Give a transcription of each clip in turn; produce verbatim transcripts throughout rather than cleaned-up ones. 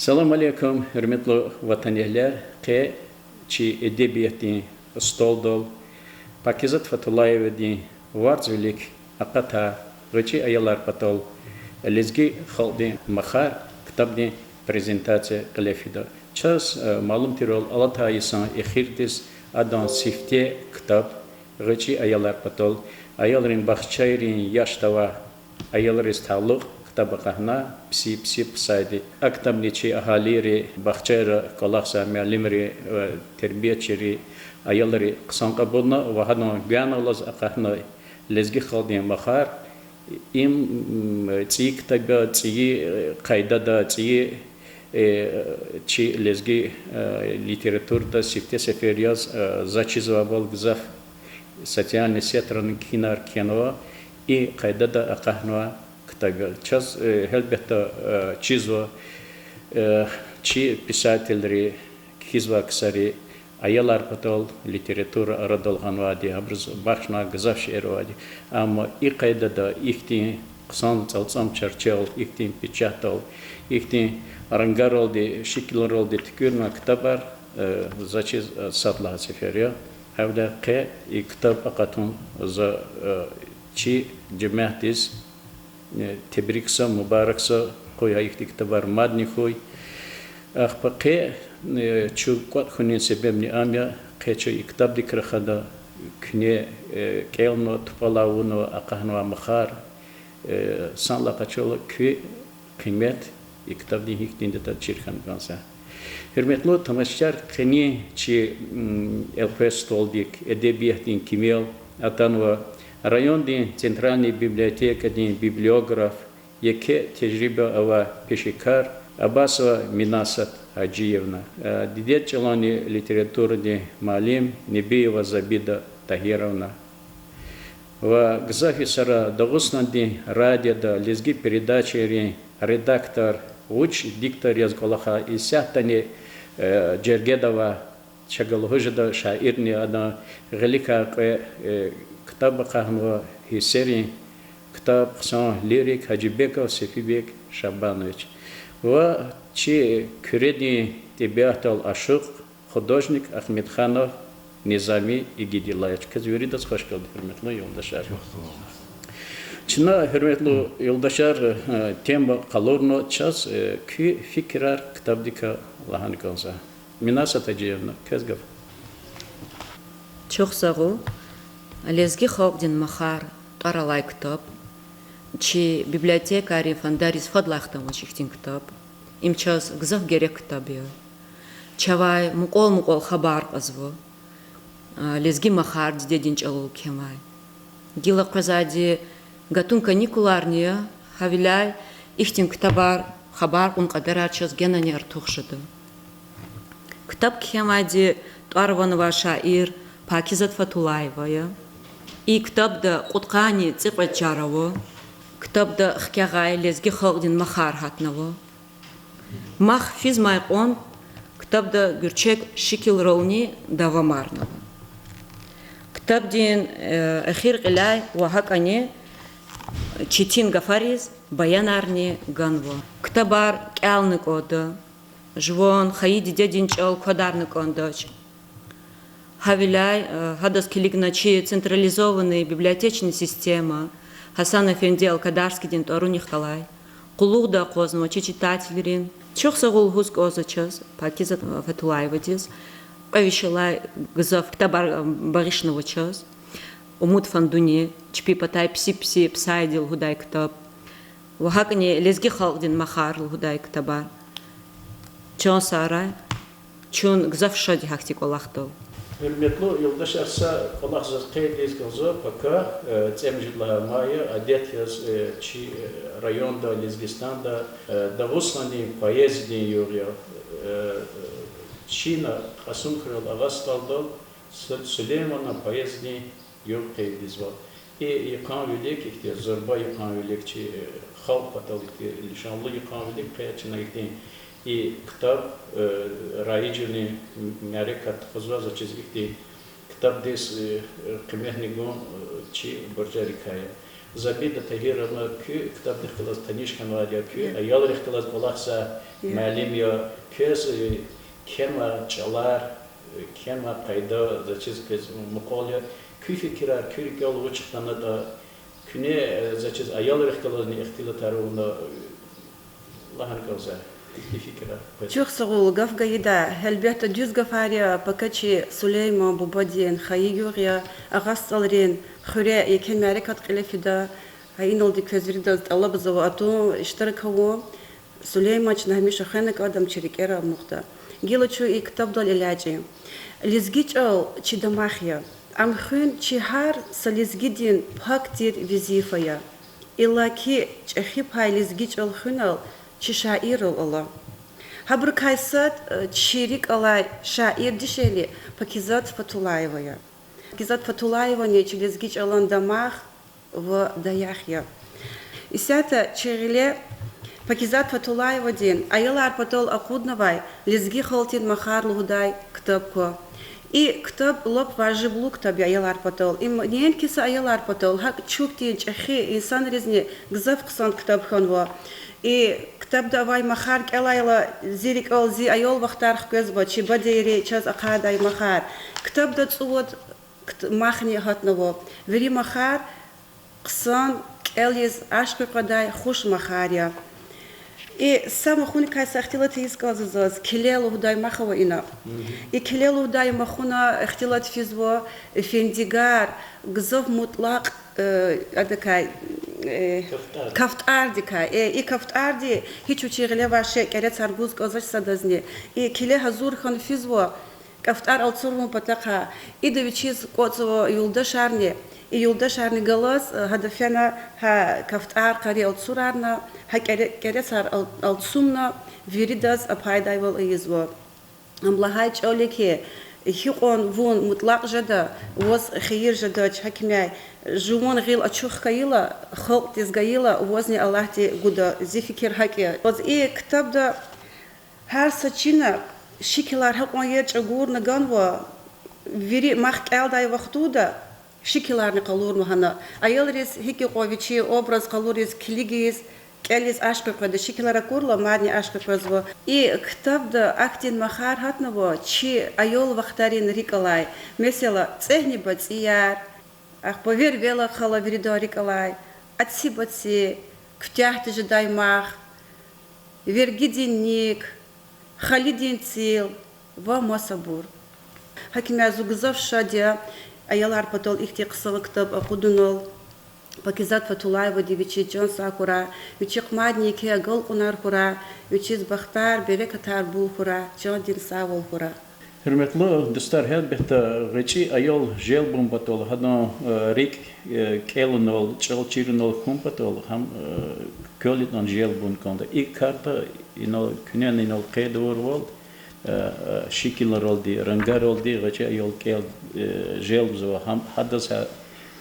Салам алейкум, гьуьрметлу ватанэгьлияр! Къе чи эдебиятдин столдал Пакизат Фатуллаевадин варз вилик акъатай ГъвечӀи аялар патал Лезги халкьдин махар ктабдин презентация кьиле фида. Чаз, э, малум тирвал, алатай йисан эхирдиз адан сифте ктаб ГъвечӀи аялар патал, аялрин бахчайрин яшда авай аялриз талукь ктаб акъахна, Писи-писи псайди. А ктабни чи агьалийри, бахчайра кӀвалахзавай муаллимри, э, тербиячийри, аялри хъсан кьабулна ва гьадан гуьгъуьналлаз акъахна Лезги халкьдин махар. Им, м, цӀийи ктаб я, цӀийи, э, къайдада, цӀийи, э, чи лезги, э, литературада сифте сефер яз, э, заз чизвайвал, гзаф социальный сетрани кхьинар кхьенва, и къайдада акъахнавай ктаб я. Чаз, э, гьелбетда, э, чизва, э, чи писателри, кхьизвай ксари аялар патал литература арадал гъанвайди, абуруз бахшнавай гзаф шейэр авайди. Амма и къайдада ихьтин хъсан цӀалцӀам чарчел, ихьтин печатдал, ихьтин рангаралди, шикилралди туькӀуьрнавай ктабар, э, заз чиз, э, сад лагьай сефер я. Гьавиляй къе и ктаб акъатун за, э, чи жемятдиз э, тебрикзава, мубаракзава, къуй гьа ихьтин ктабар мадни хьуй. Ахпа къе, э, чун кӀватӀ хьунин себебни ам я, къе чун и ктабдик рахада, куьне, э, кӀелнава, тупӀалай авунва акъахнавай махар, э, санлай къачурла куь къимет и ктабдин гьихьтинди ятӀа чир хьана кӀанзава. Гьуьрметлу тамашачияр, къенин чи, м, элкъвей столдик эдебиятдин кимел атанва райондин центральный библиотекадин библиограф, еке тежриба авай пешекар Абасова Минасат Гьажиевна, э, дидед чӀаланни литературадин муаллим Небиева Забида Тагьировна ва гзаф йисара Дагъустандин радиода лезги передачайрин редактор, вуч диктор яз кӀвалахай, исятдани, э, жергеда авай, чаз лугьуз жеда, шаирни, адан гъиликай кьве, э, ктаб акъахнава, гьиссерин ктаб, хъсан лирик, Гьажибеков Сефибек Шабанович. Ва чи Куьредин тӀебиатдал ашукь, художник Ахмедханов Низами Игидиллаевич. Квез виридаз хвашгелди, гьуьрметлу юлдашар. Чна, гьуьрметлу юлдашар, э, тема къалурна, чаз, э, куь фикирар ктабдикай лагьана кӀанзава. Минасат Гьажиевна, квез гаф. Чухсагъул. Лезги халкьдин махар тӀвар алай ктаб. Чи библиотекайрин фондариз фадлай хтанвач ихьтин ктаб. Им чаз гзаф герек ктаб я. Чавай мукьвал-мукьвал хабар кьазва. А, лезги махар дидедин чӀалал кхьенвай. Гила къвезвайди гатун каникуларни я, гьавиляй ихьтин ктабар, хабар кьун кьадарар чаз генани артух жеда. Ктаб кхьенвайди тӀвар-ван авай шаир Пакизат Фатуллаева я. И ктабда кьудкъанни цӀикьвед чар ава. Ктабда хкягъай лезги халкьдин махар гьатнава. Мах физмай кьван ктабда гуьрчег шикилрални давамарнава. Ктабдин, э, эхир кьиляй ва гьакӀани четин гафариз баянарни ганва. Ктабар кӀелна кӀанда, жуван хайи дидедин чӀал квадарна кӀандач. Гьавиляй, э, гьадаз килигна чи централизованный библиотечный система, Гьасан-эфенди Алкадарскийдин тӀварунихъ галай, къуллугъда акъвазнава чи читателрин. Чухсагъул лугьуз кӀанзава чаз Пакизат Фатуллаевадиз, кьве вишелай гзаф ктабар багъишнава чаз: Умуд фандуни, чпи патай Писи-писи псайди лугьудай ктаб, ва гьакӀни Лезги халкьдин махар лугьудай ктабар. Чан сагърай, чун гзаф шад я гьахьтин кӀвалахдал. Гьуьрметлу юлдашар, са кӀвалах заз къейд ийиз кӀанзава, пака, э, цӀемуьжуьд лагьай май я, адет яз, э, чи, э, районда, Лезгистанда, э, Дагъустандин поэзиядин югъ я, э, чна Кьасумхуьрел Агъа СтӀалдал Су-, Сулейманан поэзиядин югъ къейд ийизва. И йикъан вилик, ихьтин зурба йикъан вилик, чи, э, халкь патал ихьтин лишанлу йикъан вилик къе чна ихьтин и ктаб, э, раижирин мярекат тухузва, заз чиз ихьтин ктабдиз, э, къиметни гун, э, чи буржарикай я. Забида Тагьировна, куь ктабдихъ галаз таниш хьанвайди я, куь аялрихъ галаз кӀвалахзавай муаллим я, квез, э, кхьенвай чӀалар, э, кхьенвай пайда, заз чиз квез мукьвал я. Куь фикирар, куь рикӀел вуч хтанатӀа, куьне, э, заз чиз аялрихъ галазни ихтилатар авуна, э, лагьана кӀанзава куь фикирар. Чухсагъул гаф гайидай, гьелбетда, дуьз гафар я, пака чи Сулейман бубадин хайи югъ я, Агъа СтӀалрин хуьре еке мярекат кьиле фида, гьа иналди квез виридаз тӀалабзава атун, иштирак авун. Сулейман чна гьамиша хвена кӀанда, ам чи рикӀера амукьда. Гила чун и ктабдал элячӀин. Лезги чӀал чи дамах я. Ам хуьн чи гьар са лезгидин пак тир везифа я. Иллаки чӀехи пай лезги чӀал хуьнал чи шаиррал ала. Гьабурукай сад, э, чи рикӀ алай шаир дишегьли Пакизат Фатуллаева я. Пакизат Фатуллаевани чи лезги чӀалан дамах ва даях я. Исятда чи гъиле Пакизат Фатуллаевадин аялар патал акъуднавай Лезги халкьдин махар лугьудай ктаб ква. И ктаб лап важиблу ктаб я аялар патал. Им неинки са аялар патал, гьакӀ чухтин чӀехи инсанризни гзаф хъсан ктаб хьанва. И ктабда авай махар кӀелайла, зи рикӀел зи аял вахтар хквезва, чи бадейри чаз ахъайдай махар. Ктабда цӀувад кт-, махни гьатнава. Вири махар хъсан, кӀелиз ашкъи къведай хуш махар я. И са махуникай са ихтилат ийиз кӀанзава заз, Киле лугьудай мах ава ина. И Киле лугьудай махуна ихтилат физва, э, фендигар, гзаф мутлакь, э, адакай, э, кафтӀар. КафтӀардикай. Э, и кафтӀарди гьич вичин гъиле авай шей, кӀерецар гуз кӀанзавач садазни. И Киле гьазур хьана физва, кафтӀар алцурун патахъай, ида вичиз кӀватӀзава юлдашарни, и юлдашарни галаз, э, гьадан фена гьа кафтӀар къари алцурарна, гьа кӀере-, кӀерецар ал-, алцумна, виридаз а пайдайвал ийизва. Ам лагьай чӀал я хьи, гьикьван вун мутлакь жеда, ваз хийир жедач, гьакӀ хьи, жуван гъил ачух хьайила, халкьдиз гайила, вазни Аллагьди гуда, зи фикир гьакӀ я. Ваз и ктабда гьар са чина шикилар гьакьван яз чӀагурна ганва, вири мах кӀелдай вахтунда шикиларни къалурнава гьана. Аялриз гьикӀ кьван вичин образ къалуриз, килигиз, кӀелиз ашкъи къведа, шикилар акурла, мадни ашкъи къвезва. И ктабда ахьтин махар гьатнава чи аял вахтарин рикӀ алай. Месела, ЦӀегьни бацӀияр, ахпа Вервела хала, виридан рикӀ алай, Аци баци, Куьтягь тежедай мах, Вергидин ник, Халидин цил ва масабур. ГьакӀ хьи, зун гзаф шад я аялар патал ихьтин хъсан ктаб акъудунал, Пакизат Фатуллаевади вичиз чан сагъ хьурай, вичихъ мадни еке агалкьунар хьурай, вичиз бахтар, берекатар бул хьурай, чандин сагъвал хьурай. Гьуьрметлу дустар, гьелбетда, гъвечӀи аял желбун патал, гьадан, э, рикӀ, э, кӀелунал, чӀал чирунал хьун патал, гьам, э, квел ятӀани желбун кӀанда. И карда инал, куьне инал къейд авурвал, э, э, шикилралди, рангаралди гъвечӀи аял кӀел-, э, желбзава, гьам гьадаз гьа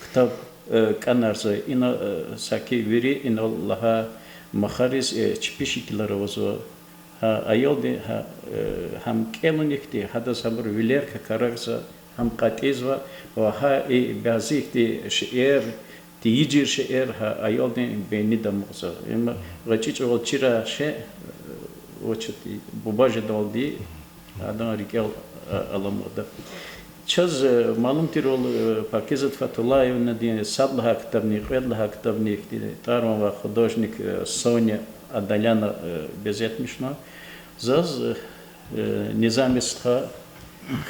ктаб, э, кӀанарзава. Ина, э, саки вири инал лагьай махариз, э, чпи шикилар авазва. Гьа аялди гьа, э, гьам кӀелун ихьтин, гьадаз гьабур вилер какарагзава, гьам кьатӀизва, ва гьа и бязи ихьтин шейэр, тийижир шейэр гьа аялдин бейнида амукьзава. Им гъвечӀи чӀавал чира ше, э, вучтӀа, буба жедалди адан рикӀел, э, аламукьда. Чаз, э, малум тирвал, э, Пакизат Фатуллаевнадин сад лагьай ктабни, кьвед лагьай ктабни ихьтин тӀвар-ван авай художник, э, Соня Адаляна, э, безетмишна. Заз, э, Низами стха,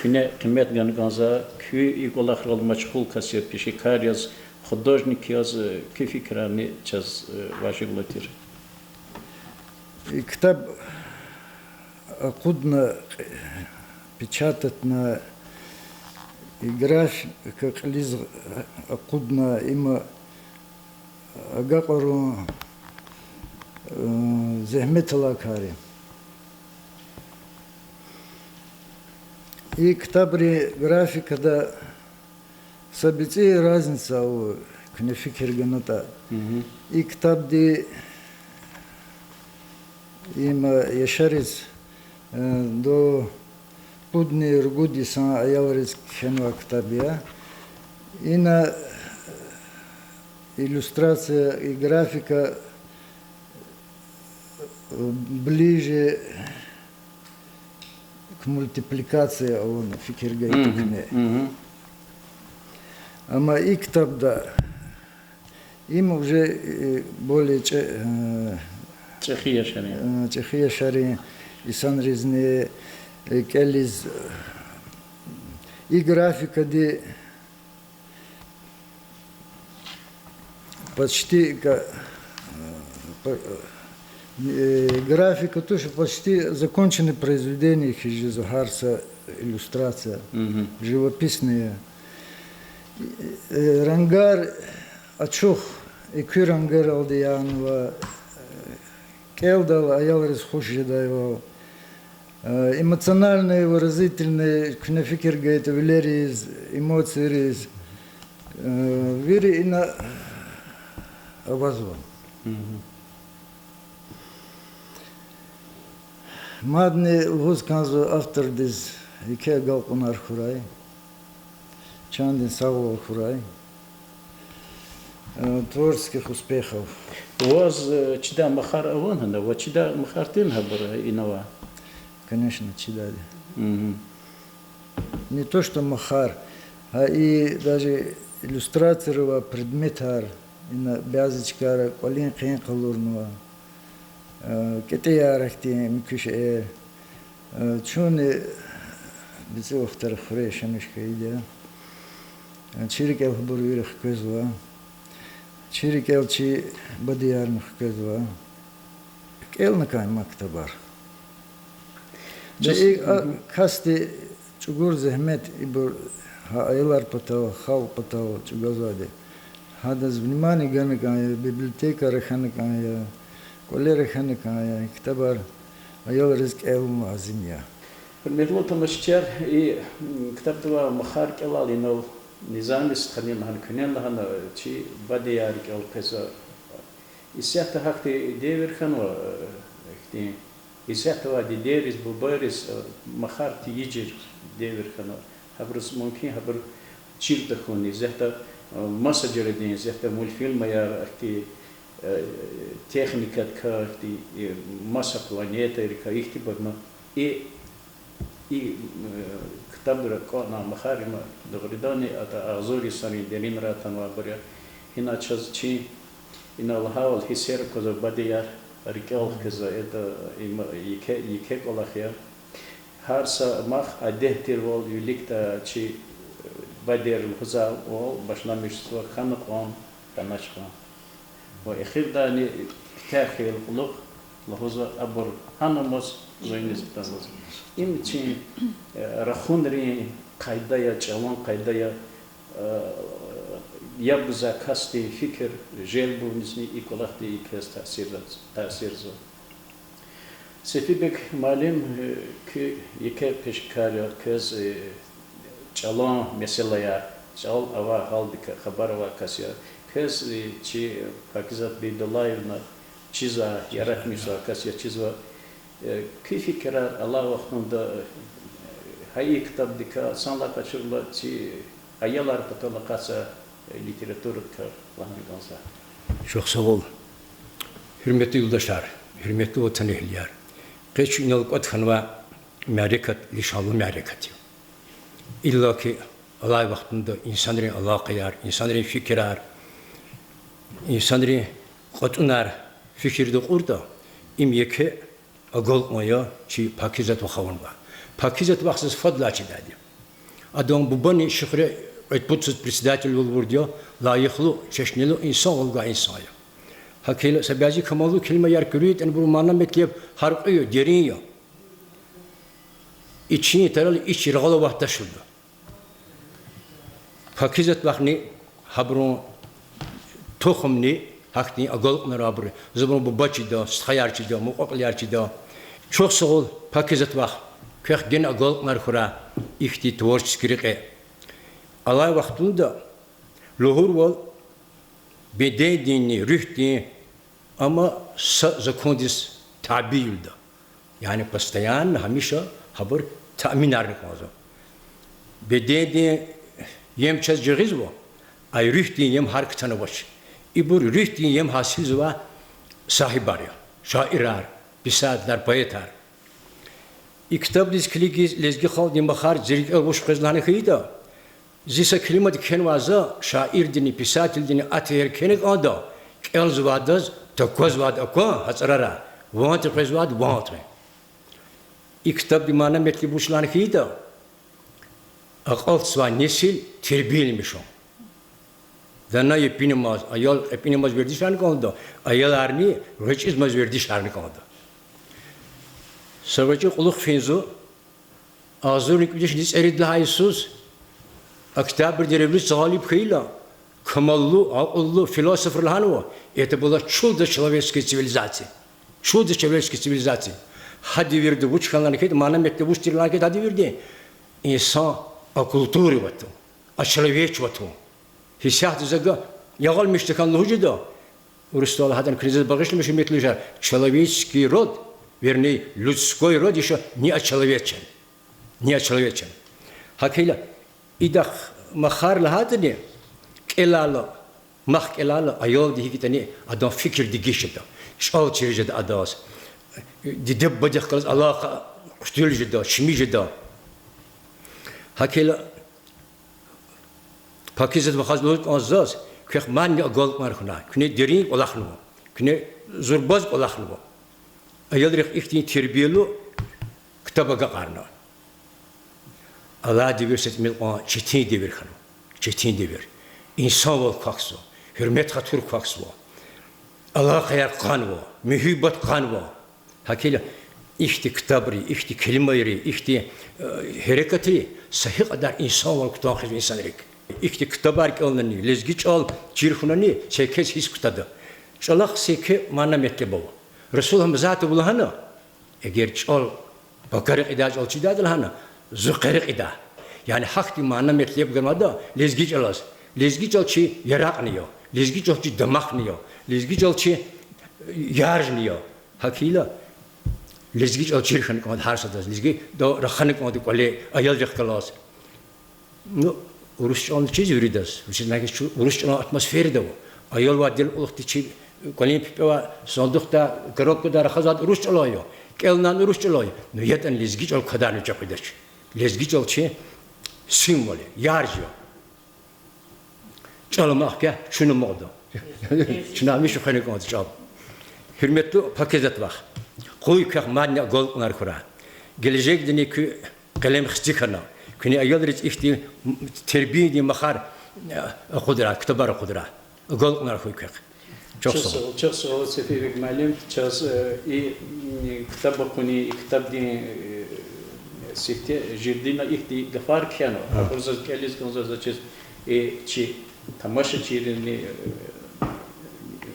куьне къимет гана кӀанзава, куьн и кӀвалахрал машгъул кас яз, пешекар яз, художник яз, э, куь фикирарни чаз, э, важиблу тир. И ктаб акъудна, печататьна, и графика кьилиз акъудна, им агакьарун, э, зегьмет алай кар я. И ктабрин графикада са бицӀи разница ава, куьне фикир ганатӀа. И ктабди има яшариз, э, до пудни ругуд йисан аялриз кхьенвай ктаб я. Ина, э, Иллюстрация и графика, э, ближе к мультипликации авуна фикир гайитӀа куьне. Амма и ктабда им уже, э, более чӀе-, э, ЧӀехи яшарин. Э, чӀехи яшарин инсанризни, э, кӀелиз, и графикади почти ка-, э, по-, э, графика туш, почти законченное произведение хьиз жезва гьар са иллюстрация, живописная. Э, рангар ачух, экуь рангералди янва, э, кӀелдайла аялриз хуш жедайвал. Э, эмоциональный, выразительный, куьне фикир гайитӀа вилериз, эмоцийриз, э, вири ина авазва. Мадни лугьуз кӀанзава автордиз еке агалкьунар хьурай, чандин сагъвал хьурай. Э, творческих успехов. Ваз, э, чидай махар авани гьана, ва чидай махар тирни гьабур инава? Конечно, чидайди. Не то что махар, а и даже иллюстрацияр ва предметар, ина бязи чкайра кӀвалин хъен къалурнава, э, кӀетӀеяр ахьтин муькуь шейэр. Э, чунни бицӀи вахтара хуьре яшамиш хьайиди я. Э, чи рикӀел гьабур вири хквезва. Чи рикӀел чи бадеярни хквезва. КӀелна кӀан ман ктабар. Бес и, а, касди чӀугур зегьмет ибур гьа аялар патал, халкь патал чӀугвазвайди. Гьадаз внимание гана кӀан я, библиотекайра хьана кӀан я, кӀвалера хьана кӀан я, ктабар аялриз кӀелун лазим я. Гьуьрметлу тамашачияр, и, м, ктабда авай махар кӀелайла инал Низами стхани лагьана, куьнени лагьана, чи бадеяр рикӀел къвезва. Исятда гьахьтин девир хьанва, э, ихьтин, исятда авай дидейриз, бубайриз, э, махар тийижир девир хьанва. Гьабуруз мумкин гьабур чир тахьун, исятда, э, маса жуьредин, исятда мультфильмаяр, ахьтин, э, техникадикай, ахьтин, э, маса планетайрикай, ихьтинбурни. И И, э, ктабра кӀватӀнавай махар има дугъриданни ада агъзур йисарин деринра атанвайбур я. Гьина чаз чи ина лагьайвал гьиссер аквазва, бадеяр рикӀел хквезва, это има еке, еке кӀвалах я. Гьар са мах адет тирвал виликдай чи, э, бадейри лугьузвайвал башламишзава хьана кьван, танач кьван. Ва эхирдайни питер хьайила кьулухъ лугьузва абур гьана амаз, зун иниз атанваз. Им чи, э, рахунрин къайда я, чӀалан къайда я, э, яб гузвай касдин фикир желб авунизни и кӀвалахди и квез таъсир, таъсирзава. Сефибег муаллим, э, куь еке пешекар я, квез, э, чӀалан месэлаяр, чӀал авай гьалдикай хабар авай кас я. Квез, э, чи Пакизат Бейдуллаевна чизвай, яратмишзавай кас я, чизва. Э, куь фикирар алай вахтунда, э, гьа и ктабдикай, санлай къачурла чи аялар патал акъатзавай, э, литературадикай лагьана кӀанзава. Чухсагъул. Гьуьрметлу юлдашар, гьуьрметлу ватанэгьлияр. Къе чун инал кӀватӀ хьанвай мярекат лишанлу мярекат я. Иллаки алай вахтунда инсанрин алакъаяр, инсанрин фикирар, инсанрин кьатӀунар фикирда кьуртӀа, им еке агалкьун я чи Пакизат вахавунвай. Пакизат вахзаз фадлай чидайди я. Адан бубани Шихре Кьуьтбуцаз председателвилбурди я, лайихлу, чешнелу инсан, гъалгай инсан я. ГьакӀ хьайила са бязи камаллу келимаяр куьруь ятӀани, абурун мана-метлеб гьяркьуь я, дерин я. Ичин тарал ич яргъал аватдашалда. Пакизат вахни, гьабурун тухумни гьахьтин агалкьунар авайбур я. За абурун буба чида, стхаяр чида, мукьва-кьилияр чида. Чухсагъул, Пакизат вах, квехъ гена агалкьунар хьурай ихьтин творческий рекье. Алай вахтунда лугьурвал, бедендинни, руьгьдин, амма са закондиз табийилда. Яни постоянно, гьамиша гьабур таъминарна кӀанзава. Бедендин ем чаз жагъизва, а руьгьдин ем гьар хтанвач. Ибур руьгьдин ем гьасилзавай сагьибар я: шаирар, писателар, поэтар. И ктабдиз килигиз, лезги халкьдин махар, зи рикӀел вуч къвезва лагьана хьайитӀа, зи са килимади кхьенвай за шаирдини, писателдини а тегьер кхьена кӀанда, кӀелзавайдаз таквазвайди акван гьа цӀарара, ванти къвезвайди ван тун. И ктабдин мана-метлеб вуч лагьана хьайитӀа, акьалтзавай несил тербияламишун. Дана епинамаз, аял кьепӀинамаз вердишарни кӀанда, аяларни гъвечӀизмаз вердишарни кӀанда. Са гъвечӀи кьулухъ фин зун, агъзурни кӀуьд вишни цӀерид лагьай йисуз, Октябрдин революция гъалиб хьайила, камаллу, акьуллу философри лагьанва: это была чудо человеческой цивилизации. Чудо человеческой цивилизации. Гьа девирда вуч хьана лагьана хьайитӀа, мана-метлеб вуч тир лагьана хьайитӀа гьа девирдин, инсан окультуривать тун, очеловечивать тун. Гьисятда за гьа ягъалмиш тахьана лугьуз жеда, урусдал гьадан куьне заз багъишламиша, гьуьрметлу жар, человеческий род, вернее, людской род ещё не очеловечен. Не очеловечен. ГьакӀ хьайила, идахъ махар лагьайтӀани, кӀелайла, мах кӀелайла, аялди гьикӀ ятӀани адан фикир дегиш жеда, чӀал чир жеда адаз, диде-бубадихъ галаз алакъа хъуьтуьл жеда, чими жеда. ГьакӀ хьайила, Пакизат вахаз лугьуз кӀанзава заз, квехъ мадни агалкьунар хьана, куьне дерин кӀвалахнава, куьне зурбаз кӀвалахнава. Аялрихъ ихьтин тербиялу ктаб агакьарна. Алай девир са тӀимил кьван четин девир хьанва. Четин девир. Инсанвал квахьзава, гьуьрмет-хатур квахьзава, алакъаяр кьанва, муьгьуьббат кьанва. ГьакӀ хьайила, ихьтин ктабри, ихьтин келимайри, ихьтин, э, гьерекатри са гьикьван кьадар инсанвал кутан хьиз инсанрик. Ихьтин ктабар кӀелнани, лезги чӀал чир хьунани са квез гьисс кутада. ЧӀалахъ са квез мана-метлеб ава. Расул Гьамзатова лагьана: эгер чӀал пака рекьидай чӀал чидайди лагьана, зун къе рекьида. Яни гьахьтин мана-метлеб ганвайди я лезги чӀалаз. Лезги чӀал чи яракьни я, лезги чӀал чи дамахни я, лезги чӀал чи яржни я. ГьакӀ хьайила, лезги чӀал чир хьана кӀанда гьар садаз, лезгидал рахана кӀанда кӀвале аялрихъ галаз. Ну, урус чӀални чиз виридаз, вучиз лагьайтӀа чун урус чӀалан атмосферада ава. Аялвал гел кьулухъди чи кӀвалин пипӀе авай сандухдай, коробкадай рахазвайди урус чӀалай я, кӀелнавайни урус чӀалай я. Ну, ятӀани лезги чӀал квадарни чӀехидач. Лезги чӀал чи символ я, ярж я. ЧӀал амай квехъ чун амукьда. Чна гьамиша хвена кӀанда чӀал. Гьуьрметлу Пакизат вах, къуй квехъ мадни агалкьунар хьурай. Гележегдани куь къелем хци хьана, куьне аялриз ихьтин тербиядин махар, э, акъудрай, ктабар акъудрай. Агалкьунар хьуй квехъ. Чухсагъул. Чухсагъул, Сефербег муаллим, чаз, э, и, м, ктаб акъудунин, и ктабдин, э, сифте жирдина ихьтин гафар кхьенва. Абур заз кӀелиз кӀанзава, заз чиз, э, чи тамашачийризни, э,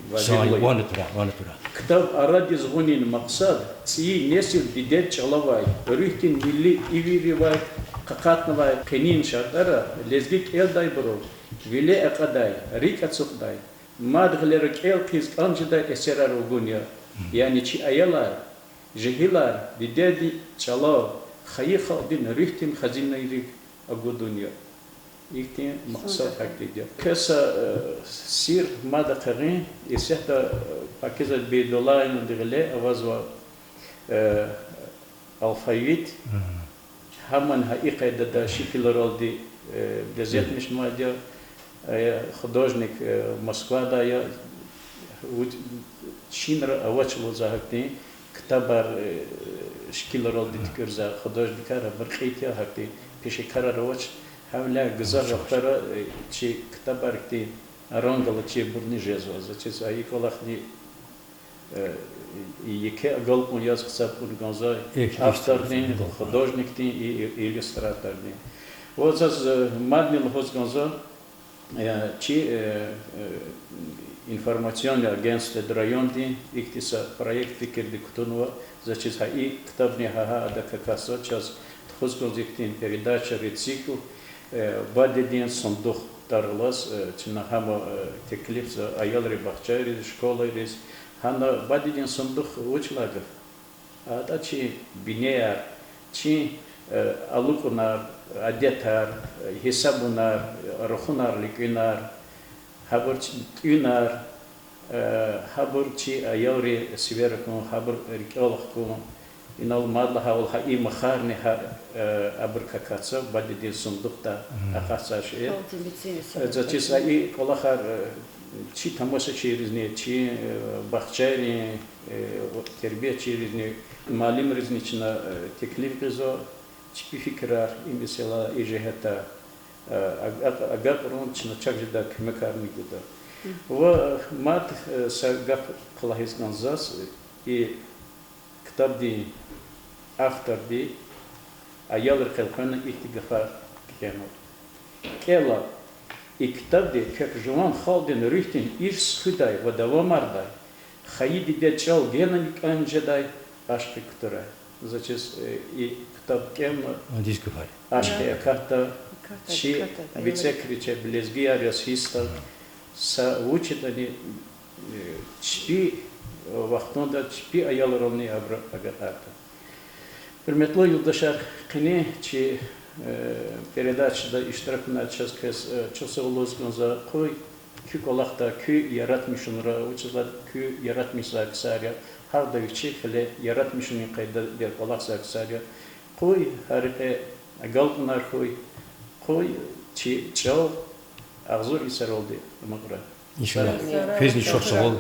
вади вуна тура, вуна тура. Ктаб арадиз гъунин макьсад цӀийи несил дидед чӀалавай, руьгьдин милли ивирривай къакъатнавай къенин шартӀара лезги кӀелдайбуру виле акьадай, рикӀ ацукьдай, мад гъилера кӀел хъийиз кӀан жедай эсерар гун я. Яни чи аялар, жегьилар дидедин чӀалав, хайи халкьдин руьгьдин хазинайрив агудун я. Ихьтин макьсад гьахьтинди я. Квез са, э, сир мад ахъайин, исятда, э, Пакизат Бейдуллаевнади гъиле авазва, э, алфавит. Гьамни гьа и къайдада шикилралди, э, безетмишнавайди я, э, художник, э, Москвадай я, вуч-, чинра авач лугьуз гьахьтин ктабар, э, шикилралди туькӀуьрзавай художникар, абур кьит я, гьахьтин пешекарар авач, гьавиляй гзаф вахтара, э, чи ктабар ихьтин ранг алачирбурни жезва. Заз чиз, а и кӀвалахни, э, и еке агалкьун яз гьисаб кьун кӀанзава автордин, художникдин и, и иллюстратордин. Ва заз, э, мадни лугьуз кӀанзава, э, чи, э, информационный агентстводи райондин ихьтин са проект фикирдик кутунва, заз чиз, гьа и ктабни гьа, гьа адакай касзава, чаз тухуз кӀанзава ихьтин передачайрин цикл, э, Бадедин сандух тӀвар алаз, э, чна гьам, э, теклифзава аялрин бахчайриз, школайриз. Гьана Бадедин сандух вуч лагьай гаф? АтӀа чи бинеяр, чи, э, алукӀунар, адетар, э, гьисабунар, э, рахунар, луькӀуьнар, Гьабур чи тӀуьнар, э, гьабур чи аялрин сивер хьун, гьабур рикӀел хкун. Инал мад лагьайвал, гьа и махарни гьа, э, абур какахьзава, бадедин сандухда акъатзавай шейэр. Заз чиз, гьа и кӀвалахар, э, чи тамашачийризни, чи, э, бахчайрин, э, тербиячийризни, муаллимризни чна, э, теклиф гъизва, чпин фикирар и месэла, и жигьетда, э, аг-, аг-, агакьарун, чна чак жедай куьмекарни гуда. Ва мад, э, са гаф лагьиз кӀанзава заз, и ктабдин авторди аялрихъ элкъвена ихьтин гафар кӀелна: КӀела, и ктабди квехъ жуван халкьдин руьгьдин ирс хуьдай ва давамардай, хайи дидед чӀал генани кӀан жедай ашкъи кутурай. Заз чиз, э, и ктаб кӀелна, ашкъи акатда, чи бицӀекрича лезгияр яз гьисс тагун, са вуч ятӀани, э, чпи вахтунда чпин аялрални абуру агакьарда. Гьуьрметлу юлдашар, къенин чи, э, передачада иштирак авунай чаз квез, э, чухсагъул лугьуз кӀанзава. Къуй куь кӀвалахда, куь яратмишунра, вучиз лагьайтӀа куь яратмишзавай ксар я, гьарда вичи хиле яратмишунин къайдада кӀвалахзавай ксар я. Къуй гьа рекье агалкьунар хьуй, къуй чи чӀал агъзур йисаралди амукьрай. Иншаллагь. Квезни чухсагъул.